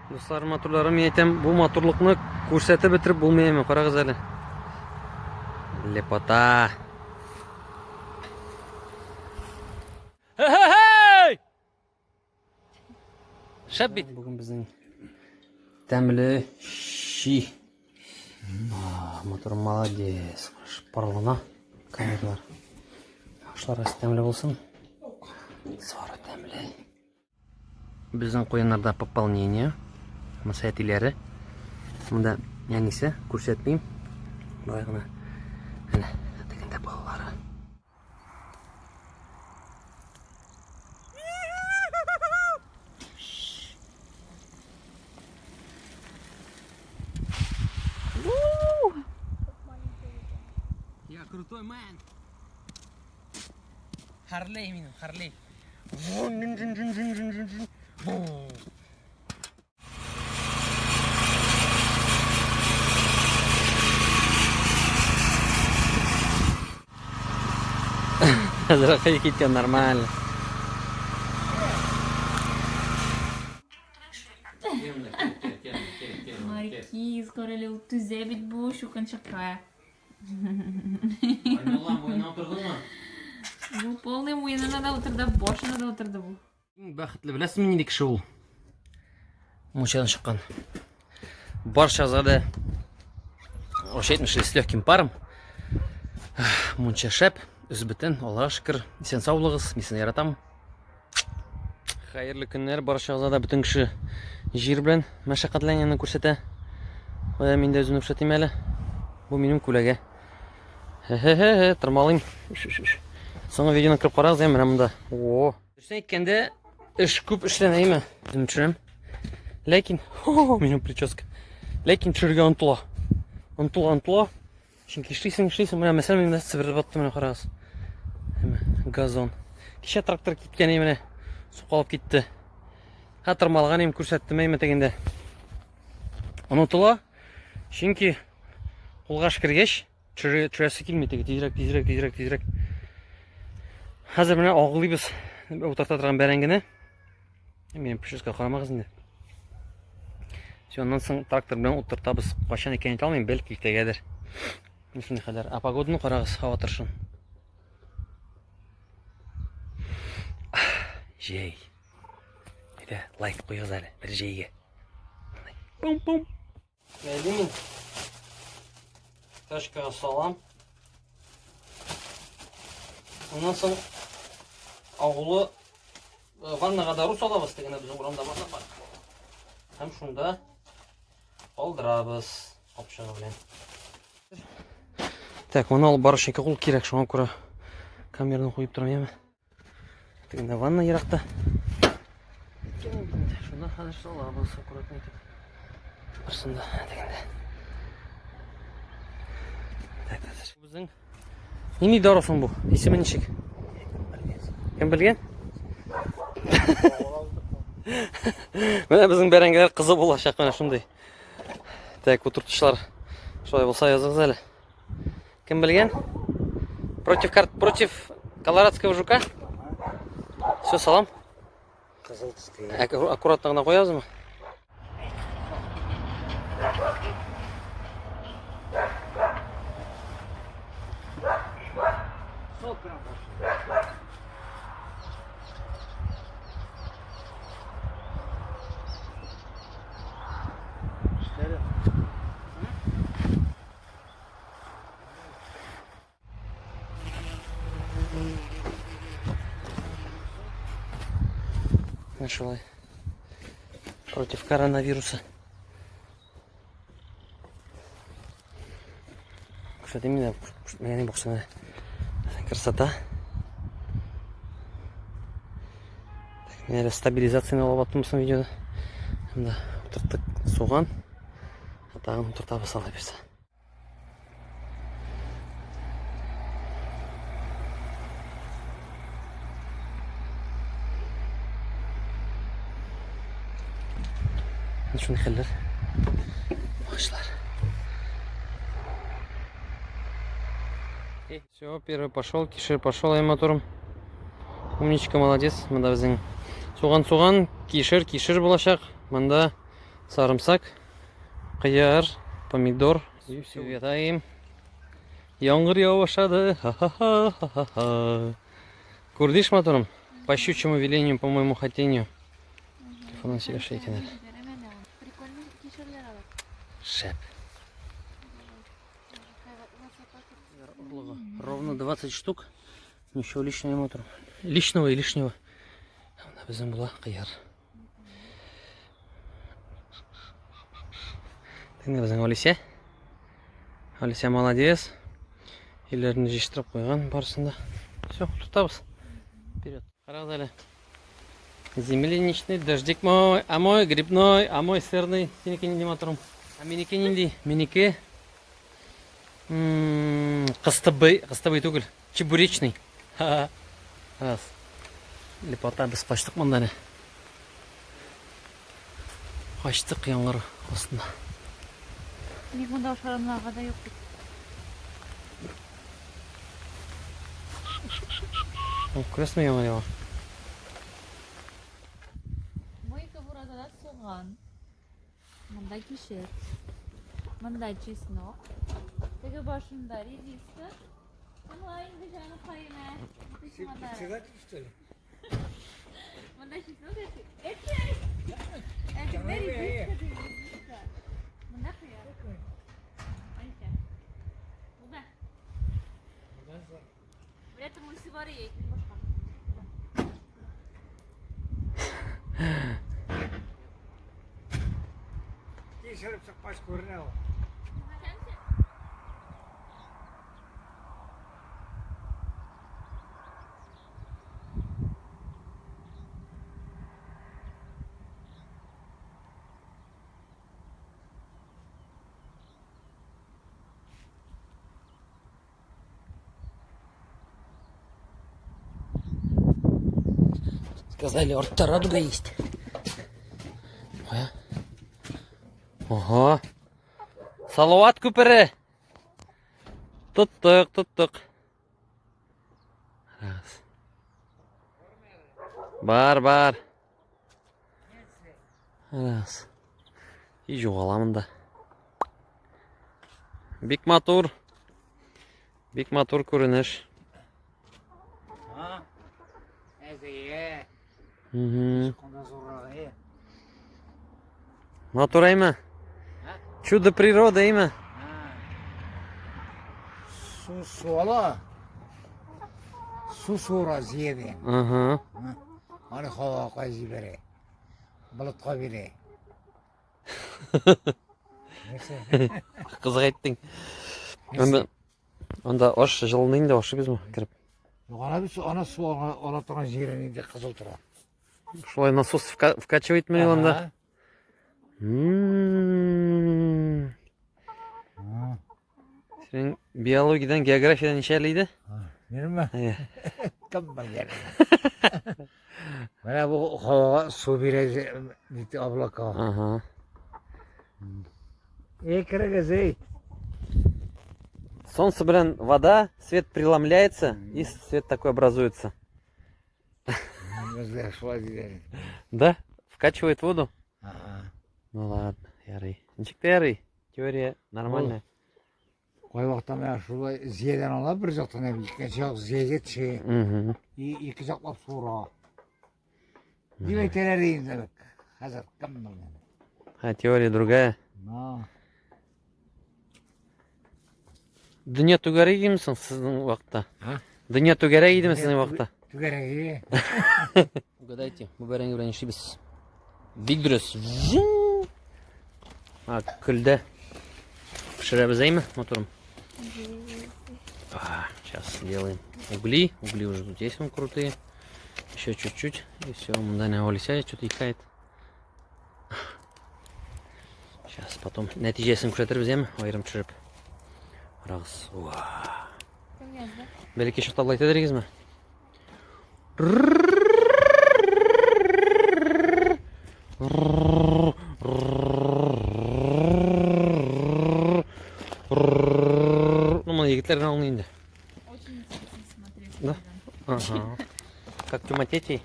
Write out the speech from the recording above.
Дуслар, матурларым, мин әйтәм, бу матурлыкны күрсәтеп бетереп булмый әмма, карагыз әле. Лепота. Хе-хе-хей! Шәп бит. Бүген безнең тәмле щи. Матур, молодец. Парлана камералар. Ашлар тәмле булсын. Сары тәмле. Безнең куяннарда пополнение. Монысы әтиләре. Монда әнисе, күрсәтмим. Болай гына. Әнә, тегендә балалары. Я крутой мэн. Харлей минем, Харлей. Хәзер киткән нормально. Маркиз, карале, ул түзә бит бу чукынчыкка. Мулла муенына утырдыңмы? Бу полный муенына да утырды, башына да утырды бу. Иң бәхетле беләсезме нинди кеше ул? Мунчадан чыккан. Барчагызга да вообще әйтмешли с легким паром. Мунча шәп, үз бөтен, Аллага шөкер. Исән сау булыгыз, мин сезне яратам. Хәерле көннәр барчагызга да, бөтен кеше җир белән мәшәкатьләнгәнне күрсәтә. Кая мин дә үземне күрсәтим әле. Бу минем күләгә. Хе-хе-хе, тырмалыйм. Соңгы видеоны кереп карагыз, менә монда. О! Дөресен әйткәндә, эш күп эшләнә, әйме? Үзем төшерәм. Ләкин, хо, минем прическа. Ләкин төшерергә онтыла. Онтыла, онтыла. Чөнки эшлисең, эшлисең, менә мәсәлән, мин себереп аттым, менә карагыз. Әмма газон. Кичә трактор киткән менә сукалып китте. Ха тырмалган им күрсәттем әйме тегендә. Онытыла. Чөнки кулга эш кергәч, төшерәсе килми теге тизрәк, тизрәк, тизрәк, тизрәк. Хәзер менә агылыйбыз утырта торган бәрәңгене. Минем прическа карамагыз инде. Все, аннан соң трактор белән утыртабыз. Кайчан икәнен әйтә алмыйм, бәлки иртәгәдер. Шундый хәлләр. Ә погоданы карагыз, һава торышын. Җәй. Әйдә, лайк куегыз әле бер җәйгә. Пум-пум. Бәйлим мин. Тачкага салам. Аннан соң агулы э, ваннага дару салабыз, тегенә безнең урамда ванна бар. Һәм шунда калдырабыз капчыгы белән. Так, моны алып барыш ике кул кирәк, шуңа күрә камераны куеп торам, яме. Тегендә ванна еракта. Шунда хәзер салабыз аккуратно итеп. Барсында тегендә. Так, хәзер. Безнең нинди дару соң бу? Исеме ничек? Кем белгән? Менә безнең бәрәңгеләр кызы булачак менә шундый. Так, утыртучылар шулай булса языгыз әле. Кем белгән? Против карт, против колорадского жука? Все, салам. Кызыл төсле. Аккуратно гына куябызмы? Менә шулай. Против коронавируса. Күрсәтим инде, менә ни баксана. Красота. Мин әле стабилизацияне алып аттым соң видеода. Һәм дә утырттык суган. Тагын утыртабыз алай бирсә. Шундый хәлләр. Агачлар. Все, первый пошел, кишер пошел, ай моторым. Умничка, молодец. Монда безнең суган-суган, кишер, кишер булачак. Монда Сарымсак, кыяр, помидор. И все. Ятаем. Яңгыр ява башлады. Ха-ха-ха-ха-ха. Күрдеш, матурым? По щучьему велению, по моему хотению. Телефоннан сөйләшә икән әле. Прикольный кишерләр алар. Шәп. Ровно 20 штук. Ничего лишнего матурым. Лишнего и лишнего. Менә безнең була кыяр. Теңдә безнең Алисә. Алисә молодец. Өйләрен җыештырып куйган барысын да. Все, тотабыз. Вперед. Карагыз әле. Земляничный дождик мой, а мой грибной, а мой сырный. Синеке нинди матурым? А минеке нинди? Минеке кыстыбый, кыстыбый түгел, чебуречный. Раз. Лепота, без качтык монда әле. Качтык яңгыр астында. Ник монда ашаранларга да юк бит. Күрәсеңме яңгыр ява? Бу ике буразада суган. Монда кишер. Монда чеснок. Теге башында редиска. Тыңла инде җаныкаем, ә. Председатель, что ли? Монда чеснок әти. Ә тегендә редиска ди, редиска. Монда кыяр. Алисә. Булды. Менә тыңлыйсы бар ие, әйтмим башка. Тикшереп чыккач күренә ул. Сказали, артта радуга есть. Кая? Ага. Салават күпере. Тоттык, тоттык. Раз. Бар, бар. Раз. И югала монда. Бик матур. Бик матур күренеш. А? Әзәйә. Угу. Канда зуррагы. Матур әйме? Чудо природы әйме? Су суала. Су суыра зиеде. Ага. Аны һавага җибәрә. Болытка бирә. Нәрсә? Кызык әйттең. Анда анда аш җылыны инде ашыйбызмы кереп? Юк, ана бит ана су ала торган җире инде кызыл тора. Шулай насос вкачивает мени анда? М. Синең биологиядән, географиядән ничә әле иде? Минемме? Әйе. Кем белгән? Менә бу һавага су бирә бит облака. Ага. Эй, керегез, эй. Солнце белән вода, свет преломляется, и свет такой образуется. Бездә шулай диләр. Да? Вкачивает воду? Ага. Ну ладно, ярый. Ничек тә ярый. Теория нормальная. Кайвакытта менә шулай зиядән ала бер жактан, ә икенче як зиягә төшә. Мгм. И ике жаклап суыра. Дип әйтәләр инде. Хәзер кем белгән. А теория другая. На. Дөнья түгәрәк идеме соң сезнең вакытта? А? Дөнья түгәрәк идеме сезнең вакытта? Түгәрәк. Угадайте, бу бәрәңге белән нишлибез? Бик дөрес. А, көлдә пешерәбез әйме, матурым? А, сейчас сделаем угли. Угли уже тут есть, вон крутые. Еще чуть-чуть. И все, монда не Олеся что-то икает. Сейчас потом нәтиҗәсен күрсәтербез, әйме? Аерым төшереп. Карагыз. Уа. Кем язды? Бәләкәй чакта болай итә дигезме? Ну, моны егетләр генә аңлый инде. Очень интересно смотреть. Да? Ага. Как Тёма тетей?